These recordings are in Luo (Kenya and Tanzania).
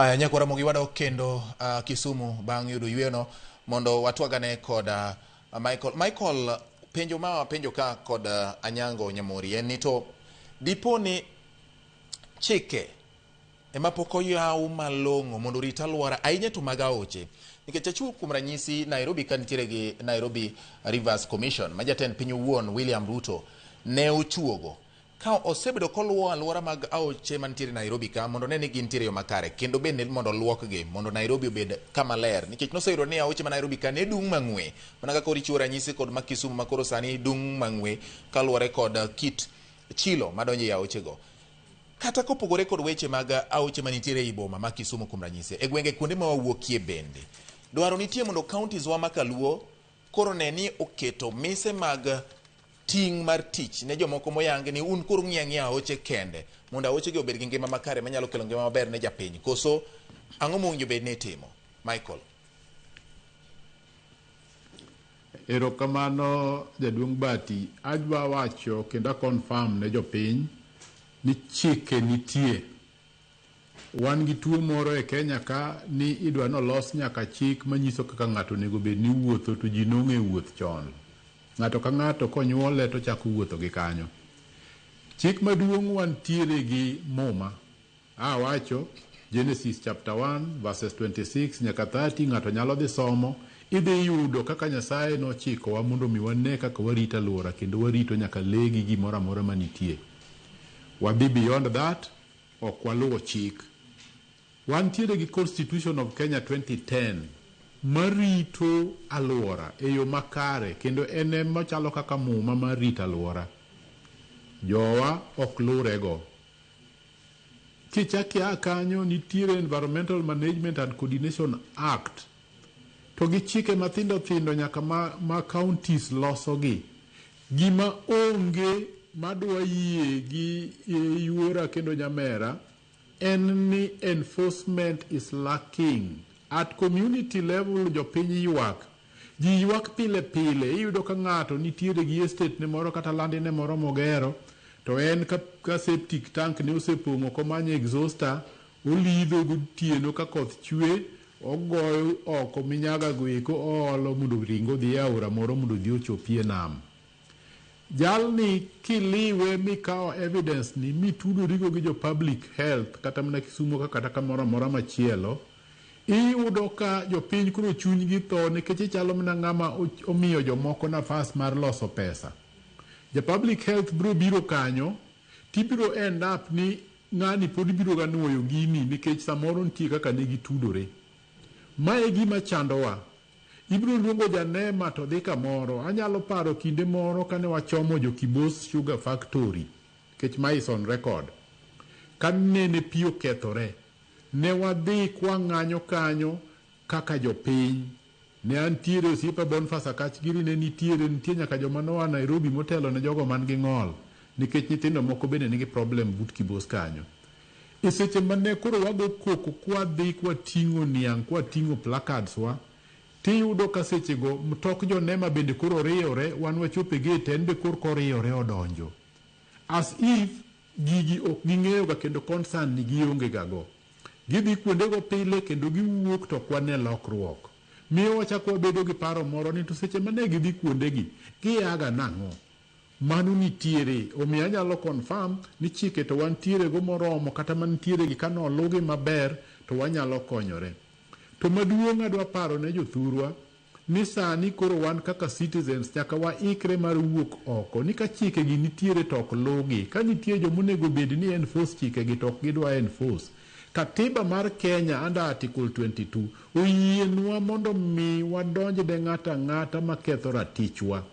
Aya, nyakwara Ramogi, wadok kendo Kisumu bang' yudo yweyono mondo watwagane kod Michael. Michael, penjo ma wapenjo ka kod Anyango Nyamori en ni to dipo ni chike ema pok oyaw malong'o mondo orit alwora ahinya to mag aoche, nikech achiwo kuom ranyisi Nairobi ka nitiere gi Nairobi Rivers Commission ma jatend piny owuon William Ruto ne ochuogo ka osebedo koluwo alwora mag aoche mantiere Nairobi ka mondo ne ni gintiere yo makare, kendo bende mondo oluokgi mondo Nairobi obed kama ler, nikech noseyudo ni aoche ma Nairobi ka ne dung' mang'we mana kaka koro ichiwo ranyisi kod ma Kisumu ma koro sani dung' mang'we kaluwore kod kit chilo madonjo e aochego. Kata kopogore kod weche mag aoche manitiere ei boma ma Kisumu kuom ranyisi, e gwenge kuonde ma wawuokie bende dwaro nitie mondo counties wa ma kaluo koro ne ni oketo mise mag ting' mar tich ne jomoko moyangi ni un koro ng'iyo ang'iya aoche kende mondo aoche gi obed gi ngima makare manyalo kelo ngima maber ne japiny. Koso ang'o mowinjo bed ni itimo, Michael? Erokamano, jaduong' Bati. Adwa wacho kendo a confirm ne jopiny ni chike nitie. Wan gi tuo moro e Kenya ka ni idwa nolos nyaka chik manyiso kaka ng'ato onego bed ni wuotho, to ji nong'e wuoth chon. Ng'ato ka ng'ato konyuole to chako wuotho gi kanyo. Chik maduong' wantiere gi Muma. Awacho Genesis chapter 1 verses 26 nyaka 30, ng'ato nyalo dhi somo, idhi yudo kaka Nyasaye nochikowa mondo mi wane kaka warito alwora kendo warito nyaka lee gi gimoro amora manitie. Wadhi beyond that, ok waluwo chik. Wantiere gi Constitution of Kenya 2010 marito alwora e yo makare, kendo en ema chalo kaka Muma mar rito alwora. Jowa ok lurego. Kichak ia kanyo, nitiere Environmental Management and Coordination Act to gi chike mathindo thindo nyaka ma counties losogi. Gima onge madwa yie gi yuora kendo nyamera en ni enforcement is lacking. At community level jopiny ywak. Ji ywak pile pile. Iyudo ka ng'ato nitiere gi estate ne moro kata land ne moro mogero, to en ka septic tank ne osepong'o, ok omanyo exhauster, olidho gotieno ka koth chwe, ogoyo oko minyaga go eko, oolo mondo ring odhi e aora moro mondo odhi ochopie nam. Jalni kiliwe mikawo evidence ni mitudorigo gi jo public health kata mana Kisumu ka kata kamoro amora machielo, iyudo ka jopiny koro chunygi tho nikech ichalo mana ng'ama omiyo jomoko nafas mar loso pesa. Ja public health biro biro kanyo, tibiro end up ni ng'ani pod biro ga nuoyo gini nikech samoro nitie kaka ne gitudore. Ma e gima chandowa. Ibiro luongo janema to dhi kamoro. Anyalo paro kinde moro kane wachomo jo Kibos Sugar Factory, nikech ma is on record. Kanene pi okethore, ne wadhi kwang'anyo kanyo kaka jopiny. Ne antiere, osiepa Boniface Akach giri ne nitiere, nitie nyaka joma noa Nairobi motelo ne jogo man gi ng'ol, nikech nyithindo moko bende nigi problem but Kibos kanyo. E seche mane koro wago koko kwadhi kwating'o niang', kwating'o placards wa, tiyudo ka sechego mtok jonema bende koro riyore, wan wachopo e gate, en be koro koriyore odonjo. As if gigi ok ging'eyo ga kendo concern ni gionge ga go. Gidhi kuondego pile kendo giwuok to ok wane lokruok. Miyo wachako wabedo gi paro moro ni to seche mane gidhi kuondegi, giaga nang'o? Mano nitiere, omiyo anyalo confirm ni chike to wantiere go moromo, kata mantiere gi kanolugi maber to wanyalo konyore. To maduong' adwa paro ne jothurwa ni sani koro wan kaka citizens nyaka waikre mar wuok oko ni ka chike gi nitiere to ok lugi. Ka nitie jomonego bed ni enforce chike gi to ok gidwa enforce. Katiba mar Kenya under Article 22 oyienwa mondo mi wadonj ne ng'ato ang'ata maketho ratichwa.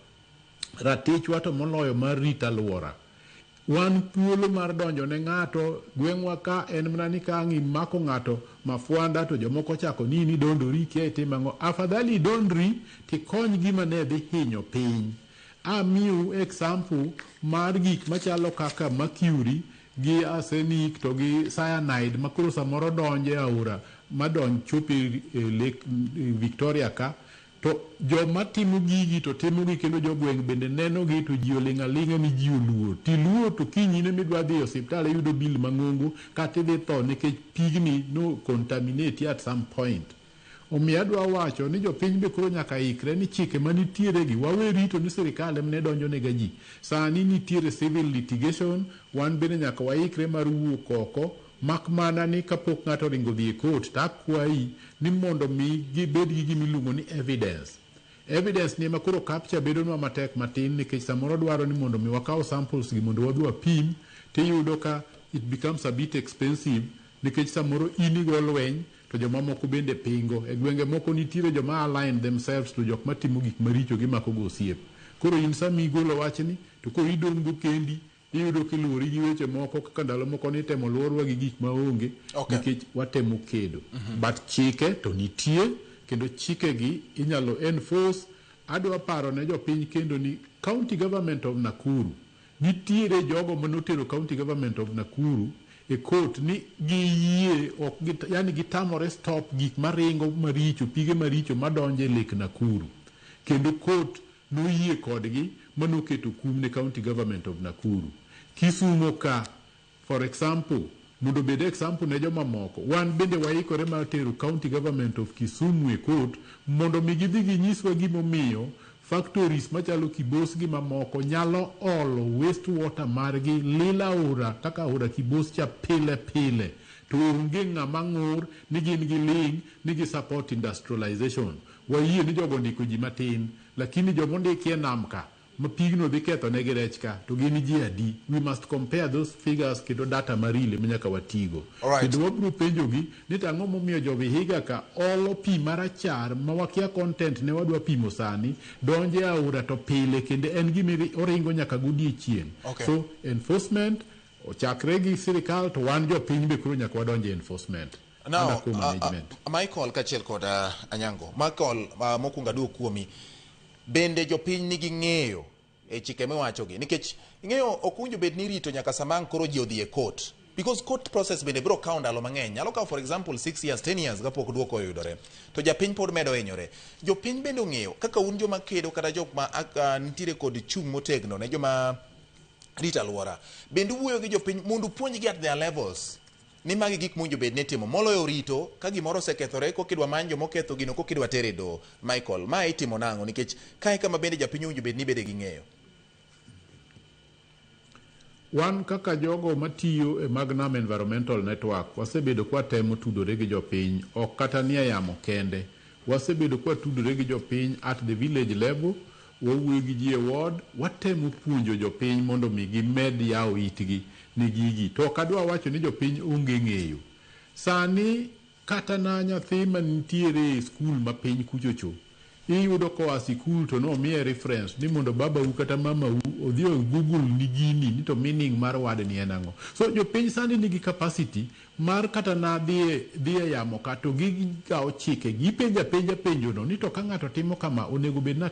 Ratichwa to moloyo mar rito alwora. Wan thuolo mar donjo ne ng'ato gweng'wa ka en mana ni ka ang' imako ng'ato mafwanda to jomoko chako ni in idondori ikia itim ang'o. Afadhali idondri tikony gima ne dhi hinyo piny. Amiu example mar gik machalo kaka mercury gi arsenic to gi cyanide ma koro samoro donjo e aora madonj chop e Lake Victoria ka. To joma timo gigi to timogi kendo jogweng' bende nenogi to ji oling' aling'a ni ji oluor. Tiluor to kinyne midwa dhi e osiptal iyudo bill mang'ongo kata idhi tho nikech pigni no contaminate at some point. Omiyo adwa wacho ni jopiny be koro nyaka ikre ni chike manitiere gi wawe rito ni sirikal ema ne donjo nega ji. Sani nitiere civil litigation, wan bende nyaka waikre mar wuok oko mak mana ni kapok ng'ato oringo dhi e court to akwayi ni mondo mi gibed gi gima iluongo ni evidence. Evidence ni ema koro capture bedonwa matek matin nikech samoro dwaro ni mondo mi wakaw samples gi mondo wadhi wapim tiyudo ka it becomes a bit expensive nikech samoro in igo lweny to jomamoko bende pingo. E gwenge moko nitiere joma align themselves to jok matimo gik maricho gimako go osiep. Koro in sama igolo wachni to koro idong' go kendi iyudo kiluwori gi weche moko kaka ndalo moko nitemo luorwa gi gik maonge nikech watemo kedo. But chike to nitie kendo chike gi inyalo enforce. Adwa paro ne jopiny kendo ni County Government of Nakuru nitiere jogo manotero County Government of Nakuru e court ni giyie ok yani gitamore stop gik maringo maricho pige maricho madonjo e Lake Nakuru. Kendo court noyie kodgi manoketo kum ne County Government of Nakuru. Kisumo ka for example mondo obed example ne jomamoko wan bende waikore mar tero County Government of Kisumu e court mondo mi gidhi ginyiswa gimomiyo factories machalo Kibos gi mamoko nyalo olo waste water margi lilo aora kaka aora Kibos cha pile pile to onge ng'ama ng'ur ni gin giling' ni gi support industrialization. Wayie ni jogo ondiko ji matin lakini jomondiki e nam ka ma pigno dhi ketho negi rech ka to gin ji adi. We must compare those figures kendo data marile manyaka watigo. Kendo wabiro penjogi ni to ang'o momiyo jo Vihiga ka olo pi marachar ma wakia content ne wadwa pimo sani donjo e aora to pile kendo en gima oringo nyaka godiechieng'. So enforcement ochakre gi sirikal to wan jopiny be koro nyaka wadonj e enforcement. Now, Michael kachiel kod Anyango. Michael, mokwongo aduok kuomi. Bende jopiny nigi ng'eyo e chike miwachogi? Nikech ing'eyo ok owinjo bed ni irito nyaka sama ang' koro ji odhi e court. Because court process bende biro kawo ndalo mang'eny. Nyalo kawo for example 6 years, 10 years kapok duoko oyudore. To japiny pod medo hinyore. Jopiny bende ong'eyo kaka un joma kedo kata jok ma nitiere kod chung' motegno ne joma rito alwora. Bende uwuoyo gi jopiny mondo upuonjgi at their levels ni magi gik mowinjo bed ni itimo moloyo rito ka gimoro osekethore kokidwa many jomoketho gino kokidwa tere doho. Michael, ma itimo nang'o? Nikech kae kama bende japiny owinjo bed ni bede gi ng'eyo. Wan kaka jogo matiyo e Magnam Environmental Network wasebedo kwatemo tudore gi jopiny ok kata nie yamo kende. Wasebedo kwatudore gi jopiny at the village level, wawuoyo gi ji e ward, watemo puonjo jopiny mondo mi gimed yawo itgi ne gigi. To ok adwa wacho ni jopiny onge ng'eyo. Sani kata na nyathi manitiere e skul mapiny kuchocho, iyudo koa sikul to nomiye reference ni mondo babau kata mamau odhi o google ni gini ni to meaning mar word ni en ang'o. So jopiny sani nigi capacity mar kata na dhi e yamo ka to gikawo chike gipenjo apenja penjono ni to ka ng'ato timo kama onego bed na